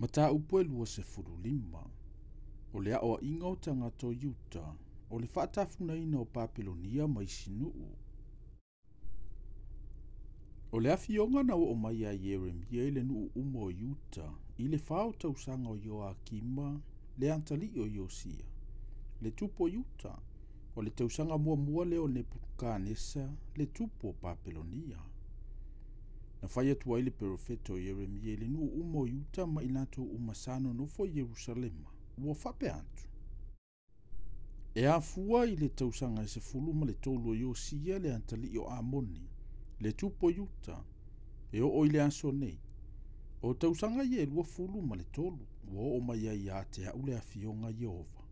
Mataupu e 25. O le aoaiga o tagata o Iuta, o le faatafunaina o Papelonia ma isi nuu. O le afioga na oo mai ia Ieremia i le nuu uma o Iuta i le 4 o tausaga o Ioakima le atalii o Iosia, le tupu o Iuta, o le tausaga muamua lea o Neputukanesa le tupu o Papelonia. Na fai atu ai le perofeta o Ieremia i le nuu uma o Iuta ma i latou uma sa nonofo i Ierusalema, ua faapea atu. E afua i le tausaga e 13 o Iosia le atalii o Amoni, le tupu o Iuta, e oo i le aso nei. O tausaga ia e 23, ua oo mai ai ia te au le afioga Ieova.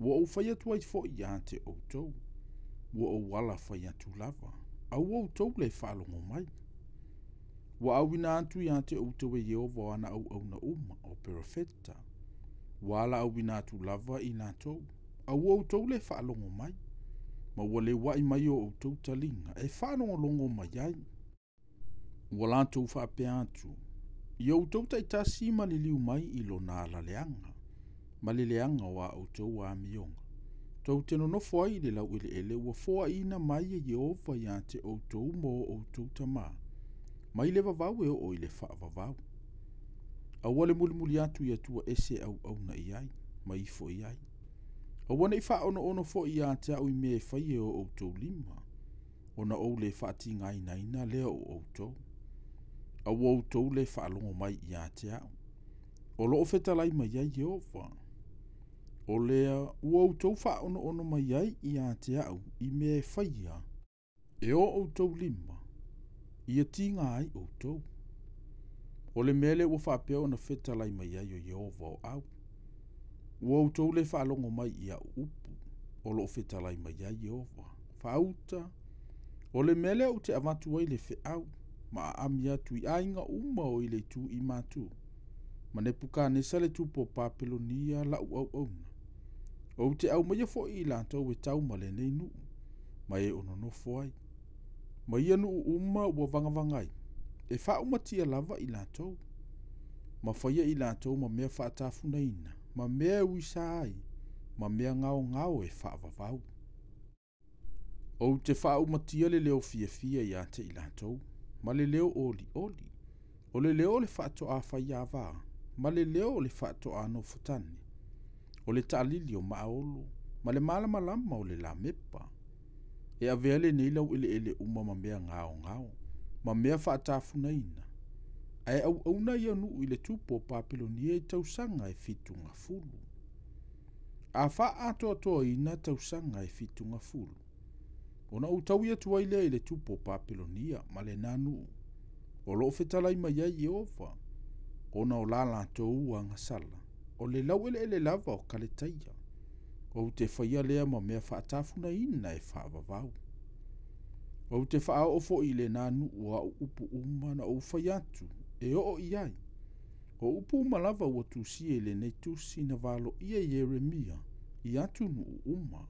Ua ou fai atu ai foi ia te outou, ua ou ala fai atu lava, a ua outou le faalogo mai. Ua auina atu ia te outou e Ieova o ana auauna uma, o perofeta. Ua ala auina atu lava i latou, a ua outou le faalogo mai, ma ua leuai mai o outou taliga e faalogologo mai ai. Ua latou faapea atu, ia outou taitasi ma liliu mai i lona ala leaga, ma le leaga o a outou amioga. Tou te nonofo ai i le laueleele ua foaina mai e Ieova ia te outou ma o outou tamā, mai le vavau e oo i le faavavau. Aua le mulimuli atu i atua ese e auauna i ai, ma ifo i ai. Aua nei faaonoono foi ia te au i mea e fai e o outou lima, ona ou le faatigainaina lea o outou. Aua outou le faalogo mai ia te au. O loo fetalai mai ai Ieova. O lea ua outou faaonoono mai ai ia te au i mea e faia e o outou lima, ia tiga ai outou. O le mea lea ua faapea ona fetalai mai ai o Ieova o au. Ua outou le faalogo mai i au upu, o loo fetalai mai ai Ieova. Faauta, o le mea lea ou te avatu ai le feau, ma aami atu i aiga uma o i le itu i matu. Ma Nepukanesa le tupu o Papelonia lau auauna. Ou te aumaia foi i latou e tau ma lenei nuu, ma e o nonofo ai. Ma ia nuu uma ua vagavagai, e faaumatia lava i latou. Ma faia i latou ma mea faatafunaina, ma mea e uisa ai, ma mea gaogao e faavavau. Ou te faaumatia le leo fiafia ia te i latou, ma le leo olioli, o le leo o le faatoa faiava, ma le leo o le faatoa nofotane, o le taalili o maaolo, ma le malamalama o le lamepa. E avea lenei laueleele uma ma mea gaogao, ma mea faatafunaina, ae auauna ia nuu i le tupu o Papelonia i tausaga e 70. A faaatoatoaina tausaga e 70, ona ou taui atu ai lea i le tupu o Papelonia ma lena nuu, o loo fetalai mai ai Ieova, ona o la latou agasala, o le laueleele lava o Kaletaia, ou te faia lea ma mea faatafunaina e faavavau. Ou te faaoo foi i lena nuu o au upu uma na ou fai atu e oo i ai. O upu uma lava ua tusia i lenei tusi na valoia Ieremia i atunuu uma.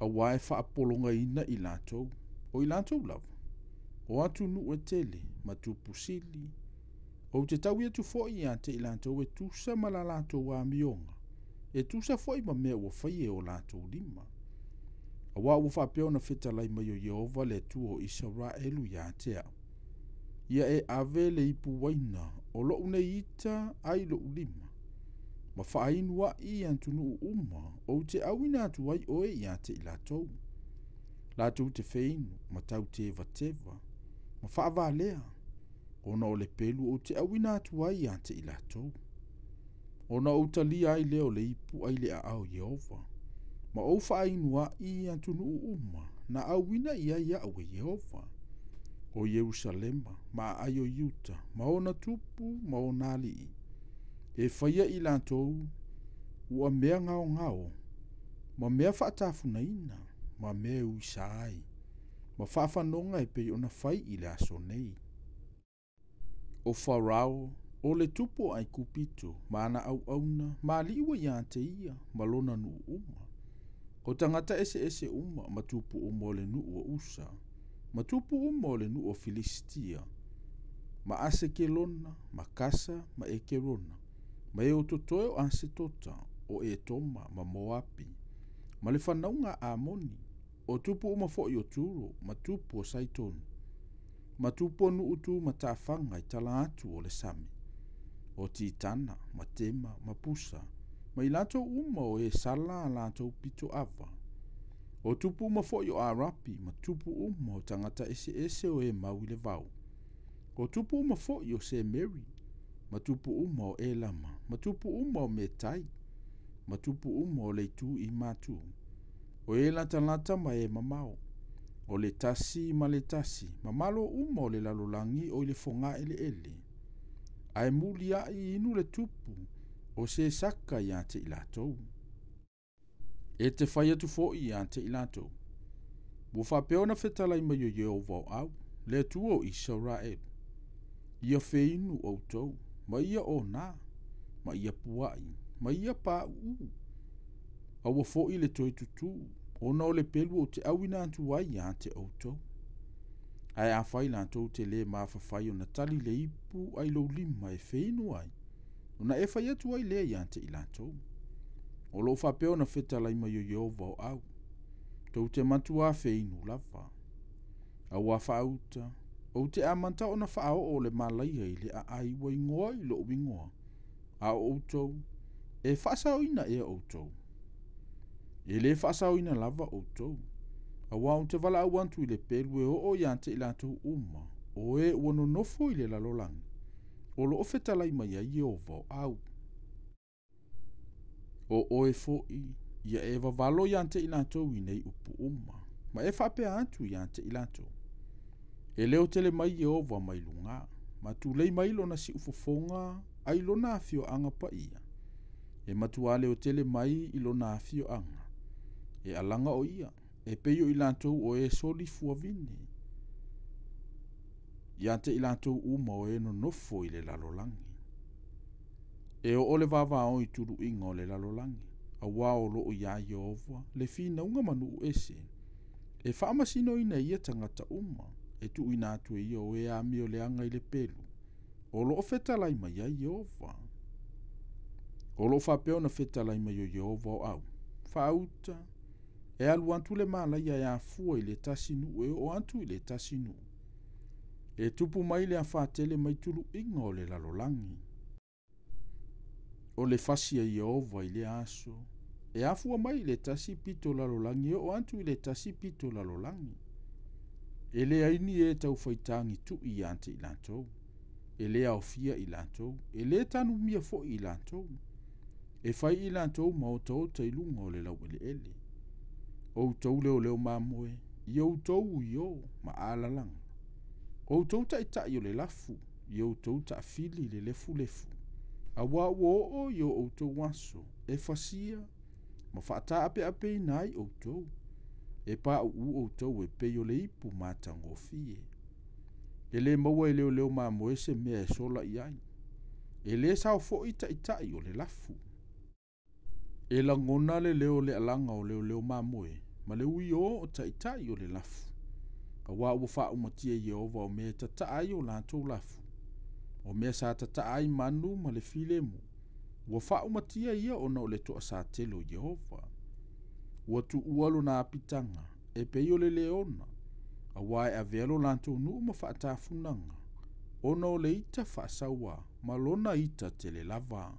Aua e faapologaina i latou, o i latou lava, o atunuu e tele ma tupu sili. Ou te taui atu foi ia te i latou e tusa ma la latou amioga, e tusa foi ma mea ua fai e o latou lima. Aua ua faapea ona fetalai mai o Ieova le Atua o Isaraelu ia te au. Ia e ave le ipu waina o lou nei ita ai lou lima, ma faainu ai i atunuu uma, ou te auina atu ai oe ia te i latou. Latou te feinu, ma tau tevateva, ma faavalea, ona o le pelu ou te auina atu ai ia te i latou. Ona ou talia ai lea o le ipu ai le aao Ieova, ma ou faainu ai i atunuu uma, na auina i ai au e Ieova. O Ierusalema, ma aai o Iuta, ma ona tupu, ma ona alii. E faia i latou ua mea gaogao, ma mea faatafunaina, ma mea e uisa ai, ma faafanoga e pei ona fai i le aso nei. O Farao, o le tupu o Aikupito, ma ana auauna, ma alii ua ia te ia, ma lona nuu uma. O tagata eseese uma, ma tupu uma o le nuu o Usa, ma tupu uma o le nuu o Filistia. Ma Asekelona, ma Kasa, ma Ekerona, ma e o totoe o Asetota, o Etoma, ma Moapi, ma le fanauga a Amoni, o tupu uma foi o Turo, ma tupu o Saitoni, ma tupu o nuu tumatafaga i tala atu o le sami, o Titana, ma Tema, ma Pusa, ma i latou uma o e sala a latou pitoava. O tupu uma foi o Arapi, ma tupu uma o tagata eseese o e mau i le vao. O tupu uma foi o Semeri, ma tupu uma o Elama, ma tupu uma o Metai, ma tupu uma o le itu i matu. O e latalata ma e mamao. O le tasi ma le tasi, ma malo uma o le lalolagi o i le fogaeleele. Ae muliai inu le tupu o Sesaka ia te i latou. E te fai atu foi ia te i latou. Ua faapea ona fetalai mai o Ieova o au, le Atua o Isaraelu. Ia feinu outou, ma ia onā, ma ia pua'i, ma ia pauu. Aua foi le toe tutū, ona o le pelu ou te auina atu ai ia te outou. Ae afai latou te lē mafafai ona tali le ipu ai lou lima e feinu ai, ona e fai atu ai lea ia te i latou. O loo faapea ona fetalai mai o Ieova o au, tou te matuā feinu lava. Auā faauta, ou te amata ona faaoo le malaia i le aai ua igoa i lou igoa, a o outou, e faasaoina ea outou. E lē faasaoina lava outou, auā ou te valaau atu i le pelu e oo ia te i latou uma, o e ua nonofo i le lalolagi, o loo fetalai mai ai Ieova o au. O oe foi, ia e vavalo ia te i latou i nei upu uma, ma e faapea atu ia te i latou. E leo tele mai Ieova mai luga, ma tulei mai lona siufofoga ai lona afioaga paia. E matuā leo tele mai i lona afioaga. E alaga o ia, e pei o i latou o e soli fuavine. Ia te i latou uma o e nonofo i le lalolagi. E oo le vavao i tuluiga o le lalolagi, auā o loo iā Ieova le finauga ma nuu ese. E faamasinoina e ia tagata uma, e tuuina atu e ia o e amioleaga i le pelu, o loo fetalai mai ai Ieova. O loo faapea ona fetalai mai o Ieova o au. Faauta, e alu atu le malaia e afua i le tasi nuu e oo atu i le tasi nuu. E tupu mai le afatele mai tuluiga o le lalolagi. O le fasi a Ieova i lea aso, e afua mai i le tasi pito lalolagi e oo atu i le tasi pito lalolagi. E leai ni e taufaitagi tui ia te i latou. E lē aofia i latou, e lē tanumia foi i latou. E fai i latou ma otaota i luga o le laueleele. Outou leoleo mamoe, ia outou uiō ma alalaga. Outou taitai o le lafu, ia outou taafili le lefulefu. Auā ua oo i o outou aso, e fasia ma faataapeapeina ai outou. E pauu outou e pei o le ipu matagofie. E lē maua e leoleo mamoe se mea e sola i ai. E lē sao foi taitai o le lafu. E lagona le leo o le alaga o leoleo mamoe, ma le uiō o taitai o le lafu. Auā ua faaumatia e Ieova o mea e tataa ai o latou lafu. O mea sa tataa ai manu ma le filemu, ua faaumatia ia ona o le toasā tele o Ieova. Ua tuua lona apitaga, e pei o le leona, auā e avea lo latou nuu ma faatafunaga, ona o le ita faasauā ma lona ita tele lava.